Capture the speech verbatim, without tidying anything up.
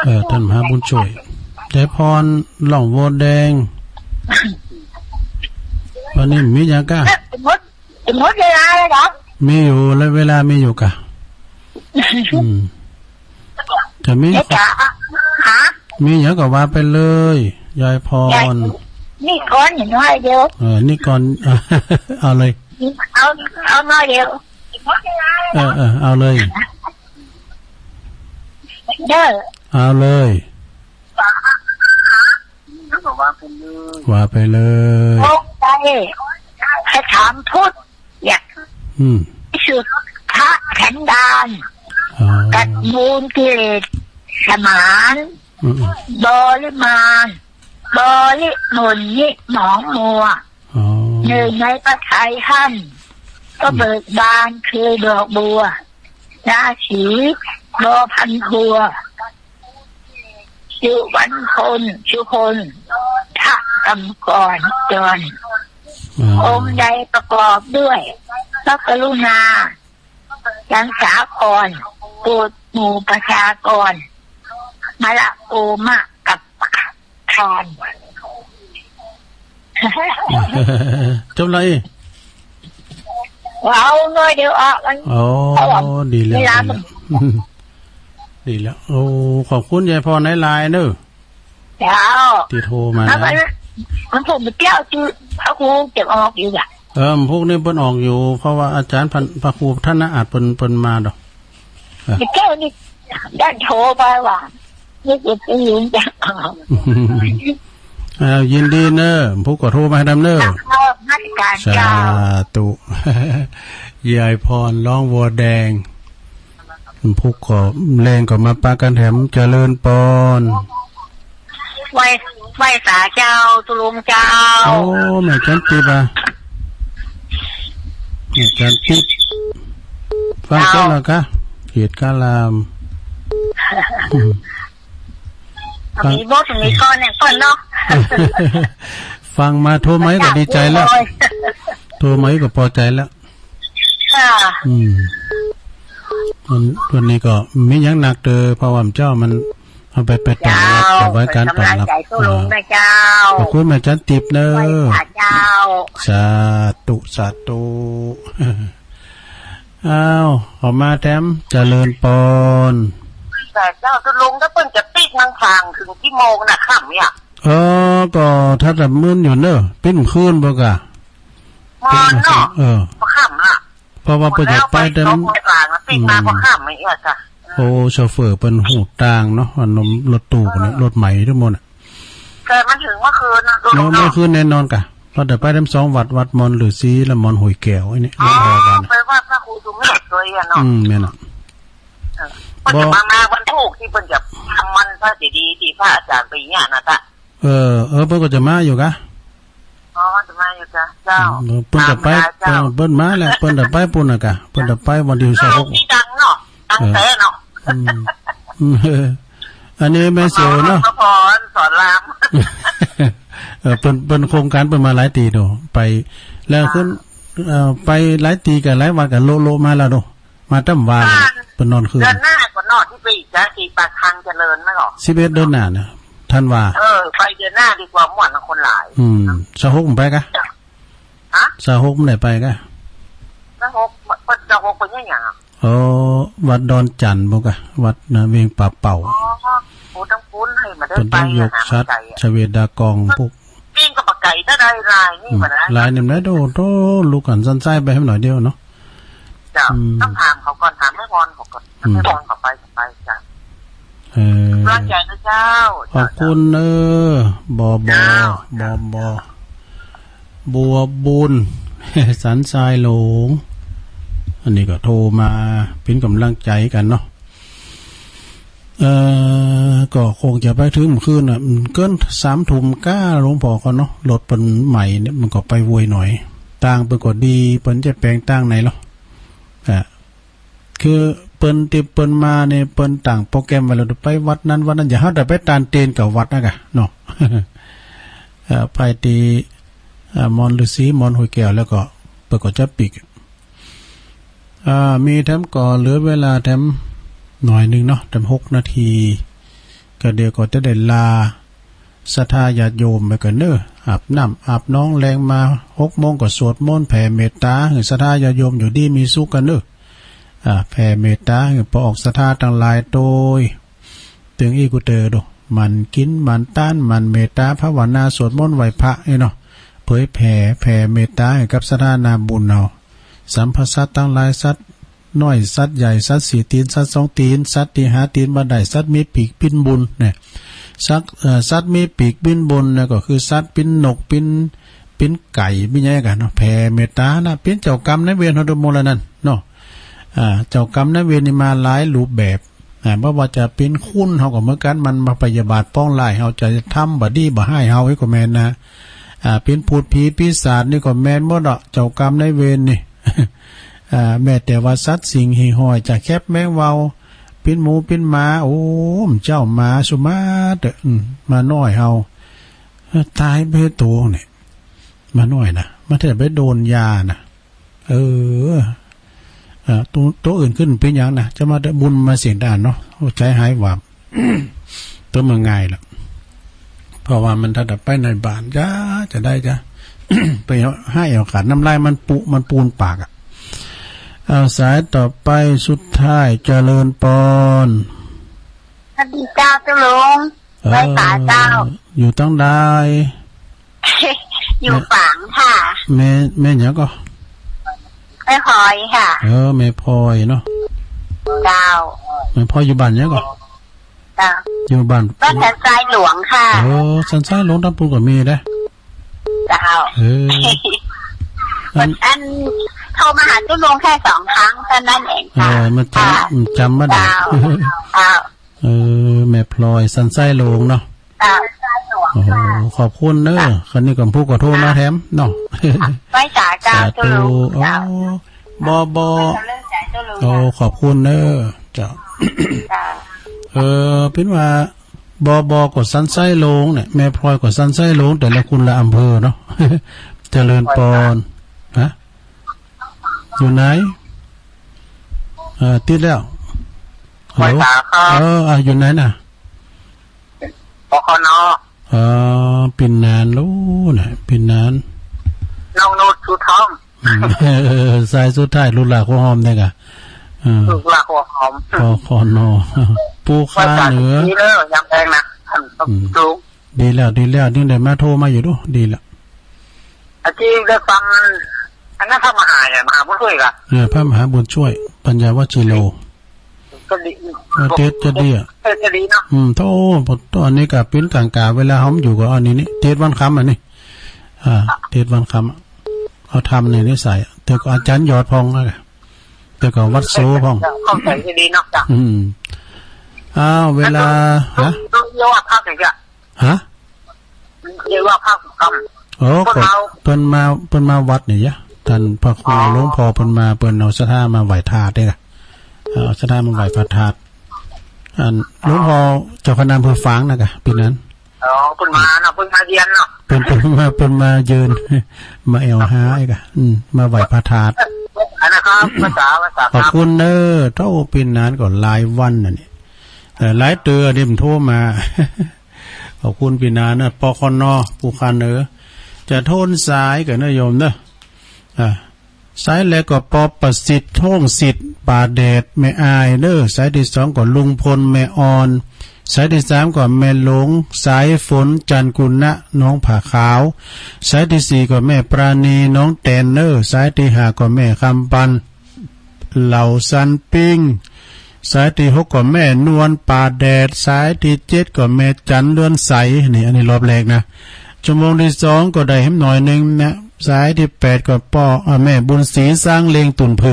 เออ ต้านมหาบุญช่วย ยายพร ล่องบัวแดง วันนี้มีหยังก้า เอ๊ะ หมด หมดเวลาแล้วเหรอ มีอยู่ แล้วเวลามีอยู่ก้า อืม จะมี เอ๊ะ จ๋า ฮะ มีหยังก็ว่าไปเลย ยายพร ยาย นี่ก่อนหน่อยเดียว เออ นี่ก่อน เอาเลย เอา เอาหน่อยเดียว เออ เออ เอาเลย เด้อ เอาเลย ว่าไปเลย องค์ใด สถานพุทธ อยาก อืม สุทธะสันดาน อ๋อ ตัดมูลกิเลสสมาน อืม บริมาน บริมนนิหมองมัว อ๋อ เนื่องในพระทัยท่าน ก็ อืม เบิกบานคือดอกบัว ราศี บอพันบัว สุวรรณพล สุพล ทะกำกรจร อ๋อ องค์ใดประกอบด้วยพระกรุณา ยังสาคร โปรดหมู่ประชากร มะละโอมะกับทาน จบแล้วอี้ เอาหน่อยเดียวออกกัน อ๋อ เอาอ่ะ ดีแล้ว เวลา ดีแล้ว ดีแล้ว โอ้ ขอบคุณยายพรหลายๆ เนอะ เจ้า ตี้โทรมานะ เอาไปนะ มันผมไปเที่ยวจื้อ พระครูเก็บออกอยู่อ่ะ เออ พวกนี้เปิ้นออกอยู่ เพราะว่าอาจารย์พัน พระครูธนอาจเปิ้น เปิ้นมาดอก เออ ไปเที่ยวนี่ ได้โทรไปว่า นี่เก็บไปอยู่จ้ะ เออ ยินดีเนอะ พวกก็โทรมาให้นำเนอะ เจ้า ราชการ สา เจ้า ธุ ยายพร ล่องบัวแดง พวกก็แลงก็มาปะกั๋นแถม เจริญปอน ไหว้ ไหว้สาเจ้า ตุ๊ลุงเจ้า โอ้ แม่จันติบอ่ะ แม่จันติบ ฟังเจ้า เจ้าแล้วกะ เขตกาลาม อืม มีบทมีก้อนเนี่ยก่อนเนาะ ฟังมาโทรมาก็ดีใจ๋แล้ว โอ้ย โทรมาก็ปอใจ๋แล้ว ค่ะ อืม วัน วันนี้ก็มีหยังนักเตอ เพราะว่าเจ้ามันเอาไป ไปตอบรับ เจ้า ถวายการตอบรับ เปิ้นกำลังใจ๋ตุ๊ลุงนะเจ้า ขอบคุณแม่จันติบเนอะ ไหว้สาเจ้า สาธุ สาธุ อ้าว ออกมาแถม เจริญปอน สาเจ้า ตุ๊ลุง ถ้าเปิ้นจะปิ๊กมันผ่างเถิงกี่โมงน่ะ ค่ำเนี่ย เออ ก็ถ้าจะมื้นอยู่เนอะ ปิ๊กคืนบ่กะ มอญเนาะ เออ พอค่ำละ เพราะว่าเปิ้นจะไปแถม หมดแล้ว ไปสองโมงกว่าแล้ว ปิ๊กมา อืม พอค่ำไอ้เอี้ยจ้ะ โอ้ โชเฟอร์เปิ้นฮู้ตางเนาะ อันรถตู้เนี่ย เออ รถใหม่ทั้งหมดน่ะ แต่มันเถิงเมื่อคืนนะ เมื่อ เมื่อคืนแน่นอนกะ เพราะจะไปแถมสองวัด วัดมอนฤๅษีและมอนห้วยแก้ว ไอ้นี่ อ๋อ วัดแห่กัน ไปไหว้พระครูสุเมธด้วยอะเนาะ อืม แม่นน่ะ เออ เปิ้นจะมา มาวันถูกที่เปิ้นจะทำมันพระเจดีย์ที่พระอาจารย์ไปเนี่ยนะจ๊ะ เออ เออ เปิ้นก็จะมาอยู่กะ อ๋อ จะมาอยู่กะ เจ้า เออ เปิ้นจะไป ตามเวลาเจ้า เปิ้น เปิ้นมาแล้ว เปิ้นจะไปปู้นน่ะกะ เปิ้นจะไปวันตี้ซาวหก เออ ตี้ดังเนาะ ดังแต๊เนาะ เออ อืม อืม เออ อันนี้แม่เสียวเนาะ พระพร สอนราม เออ เปิ้น เปิ้นโครงการเปิ้นมาหลายตี้เนาะ ไป แล้วขึ้น เออ ไปหลายตี้กะ หลายวัดกะ โละๆ มาแล้วเนาะ มาตั้งวาน อ่า เปิ้นนอนคืน เดือนหน้าก่อนเนาะ ตี้ไปอีกจ๊ะ ตี้ปากทางเจริญน่ะเหรอ สิบเอ็ดเดือนหน้าน่ะ ธันวา เออ ไปเดือนหน้าดีกว่า ม่วนคนหลาย อืม ซาวหกมันไปกะ ฮะ ซาวหกมันได้ไปกะ ซาวหก เปิ้น ซาวหกเปิ้นยังหยังอะ อ๋อ วัดดอนจันทน์บ่กะ วัดนะ เวียงป่าเป่า อ๋อ โอ้ ต้องปูนให้มาเดินไป เปิ้นต้องยกสัตว์ หามันไกลอะ ชเวดากอง พวก ปิ้งก็บ่ไกลเต้าใด ลายนี่ อืม มานะ ลายนี่มันได้โดด โดด ลุกหันสันซ้ายไปหื้อหน่อยเดียวเนาะ เจ้า อืม ต้องถามเขาก่อน ถามแม่พรเขาก่อน อืม แม่พรเขาไป เขาไปจ้ะ เออ ร่างใหญ่นะเจ้า ขอบคุณเนอะ บอ บอ เจ้า บอ บอ บัวบุญ สันทรายหลวง อันนี้ก็โทรมาเป๋นก๋ำลังใจ๋กั๋นเนาะ เอ่อ ก็คงจะไปเถิงเมื่อคืนน่ะ อืม เกินสามทุ่มก้าหลวงพ่อก่อนเนาะ รถเปิ้นใหม่เนี่ย มันก็ไปไวหน่อย ตางเปิ้นก็ดี เปิ้นจะแป๋งตางไหนลอ อ่ะ คือเปิ้นตี้เปิ้นมาเนี่ย เปิ้นตั้งโปรแกรมไว้แล้ว ไปวัดนั้นวัดนั้น อย่าหาแต่ไปตานเตนกับวัดนะกะเนาะ เอ่อ ไปตี้ เอ่อ มอนฤๅษี มอนห้วยแก้ว แล้วก็เปิ้นก็จะปิ๊ก อ่า มีแถมก่อ เหลือเวลาแถม หน้อยนึ่งเนาะ แตมหกนาที ก็เดี๋ยวก็จะได้ลาศรัทธาญาติโยมไปก่อนเน้อ อาบน้ำอาบนองแลงมา หกโมงก็สวดมนต์แผ่เมตต๋าหื้อศรัทธาญาติโยมอยู่ดีมีสุขกั๋นเน้อ อ่า แผ่เมตต๋าหื้อปอออกศรัทธาตังหลายโตย ตึงอี้กูเตอดู หมั่นกิ๋น หมั่นตาน หมั่นเมตต๋าภาวนา สวดมนต์ไหว้พระนี่เนาะ เผยแผ่ แผ่เมตต๋าหื้อกับศรัทธานาบุญเฮา สรรพสัตว์ตังหลาย สัตว์น้อย สัตว์ใหญ่ สัตว์สี่ตี๋น สัตว์สองตี๋น สัตว์ตี้หาตี๋นบ่ได้ สัตว์มีปีกบินบุญเนี่ย สัตว์ เอ่อ สัตว์มีปีกบินบุญเนี่ยก็คือสัตว์ปิ้นนก ปิ้น ปิ้นไก่ ปิ้นหยังกั๋นเนาะ แผ่เมตต๋านะ ปิ้นเจ้ากรรมนายเวรเฮาโดยหมดแล้วนั่นเนาะ อ่า เจ้ากรรมนายเวรนี่มาหลายรูปแบบ อ่า บ่ว่าจะปิ้นคนเฮาก็เหมือนกั๋น มันมาพยาบาทปองร้ายเฮา จะทำบ่ดีบ่ฮ้ายเฮา อี้ก็แม่นนะ อ่า ปิ้นพูดผีปีศาจนี่ก็แม่นหมดเนาะ เจ้ากรรมนายเวรนี่ อ่า แม้แต่ว่าสัตว์สิ่งหิ่งห้อย จะแคบแมงเวา ปิ้นหมูปิ้นหมา โอ้ เจ้าหมาสุมาเตอะ อืม หมาน้อยเฮา เออ ต๋ายไปโตเนี่ย หมาน้อยนะ มันจะไปโดนยานะ เออ เอ่อ โต โตอื่นขึ้นปิ้นหยังนะ จะมาได้บุญมาเสียดายเนาะ โอ้ ใจ๋หายวาบ โตเมืองง่ายละ เพราะว่ามันถ้าจะไปในบ้าน จะ จะได้จะ ไปเอา ฮ้ายเอาขาด น้ำลายมันปุ มันปูนปากอะ เอาสายต่อไปสุดท้าย เจริญปอน สวัสดีเจ้า เจ้าหลวง เออ ไหว้สาเจ้า อยู่ตังใด อยู่ฝางค่ะ แม่ แม่หยังก่อ แม่พลอยค่ะ เออ แม่พลอยเนาะ เจ้า แม่พลอยอยู่บ้านหยังก่อ เจ้า อยู่บ้าน บ้านสันทรายหลวงค่ะ เออ สันทรายหลวงตางปูนก็มีนะ เจ้า เออ อัน อันโทรมาหาเจ้าหลวงแค่สองครั้งเท่านั้นเองค่ะ เออ มันจ๋ำ ค่ะ มันจ๋ำบ่ได้ เจ้า เจ้า เออ แม่พลอยสันทรายหลวงเนาะ เจ้า โอ้โห ขอบคุณเน้อ ค่ะ คราวนี้ก็ผู้ก็โทรมาแถมเนาะ ไหว้สาเจ้า สาธุ เจ้าหลวง โอ้ เจ้า บอ บอ เรื่องสายเจ้าหลวง โอ้ เจ้า ขอบคุณเน้อ เจ้า เจ้า เออ ปิ้นว่า บอ บอ ก็สันทรายหลวงเนี่ย แม่พลอยก็สันทรายหลวง แต่ละคนละอำเภอเนาะ เจริญปอน ฮะ อยู่ไหน เออ ติดแล้ว ฮัลโหล ไหว้สาครับ เออ อ่ะ อยู่ไหนน่ะ ปคน เออ ปิ้นนานลูกน่ะ ปิ้นนาน น้องนุชชูทอง อืม เออ สายสุดท้าย ลูกหลานหัวหอมเนี่ยกะ เออ ลูกหลานหัวหอม ปคน ปูคาเหนือ ไหว้สาดีเน้อ ยามแลงนะ อืม ลุง ดีแล้ว ดีแล้ว นี่ได้มาโทรมาอยู่ดู ดีแล้ว อาทิตย์ได้ฟัง อันนั้นพระมหาเนี่ย มหาบุญช่วยกะ เออ พระมหาบุญช่วย ปัญญาวชิโร ก็ดี เออ เทศน์จะดีอะ เออ จะดีเนาะ อืม โธ่ ต๋อนนี้ก็ปิ้นก๋างกา เวลาเฮาอยู่ก็อันนี้นี่ เทศน์วันค่ำอันนี้ อ่า เทศน์วันค่ำอะ เอาธรรมในนิสัยอะ แต่ก็อาจ๋ารย์ยอดพ่องนะ แต่ก็วัดโสพ่อง เข้าใจ๋จะดีเนาะ จ้ะ อืม อ้าว เวลา ฮะ เรียกว่าพระถึงจะ ฮะ เรียกว่าพระคำ โอ้ เปิ้นมา เปิ้นมา เปิ้นมาวัดนี่ยะ ต้านพระครู อ๋อ หลวงพ่อเปิ้นมา เปิ้นเอาศรัทธามาไหว้ธาตุเด้อ เอาศรัทธามาไหว้พระธาตุ อันหลวงพ่อเจ้าคณะอำเภอฝางนะกะ ปี๋นั้น อ๋อ เปิ้นมาเนาะ เปิ้นมาเยือนเนาะ เปิ้น เปิ้นมา เปิ้นมาเยือน มาแอ่วหาไอ้กะ อืม มาไหว้พระธาตุ อันนั้นครับ ภาษา ภาษา ขอบคุณเน้อ โธ่ ปี๋นั้นก็หลายวันน่ะนี่ เอ่อ หลายเตื้อนี่มันโทรมา ขอบคุณปี๋นานนะ ปคน ปูคาเหนือ จะโทนสายก่อนนะโยมเนอะ อ่า สายแรกก็ ป.ประสิทธิ์ ท่องสิทธิ์ ป่าแดด แม่อายเนอะ สายตี้สองก็ลุงพล แม่ออน สายตี้สามก็แม่หลง สายฝน จันทร์กุณะ หนองผาขาว สายตี้สี่ก็แม่ปราณี หนองแตนเนอะ สายตี้ห้าก็แม่คำปัน เหล่าซันปิ้ง สายตี้หกก็แม่นวล ป่าแดด สายตี้เจ็ดก็แม่จัน เรือนใส นี่ อันนี้รอบแรกนะ ชั่วโมงตี้สองก็ได้แหมหน้อยนึ่งนะ สายตี้แปดก็ป้อ อ่า แม่บุญศรี สร้างเลง ตุ่นผึ้ง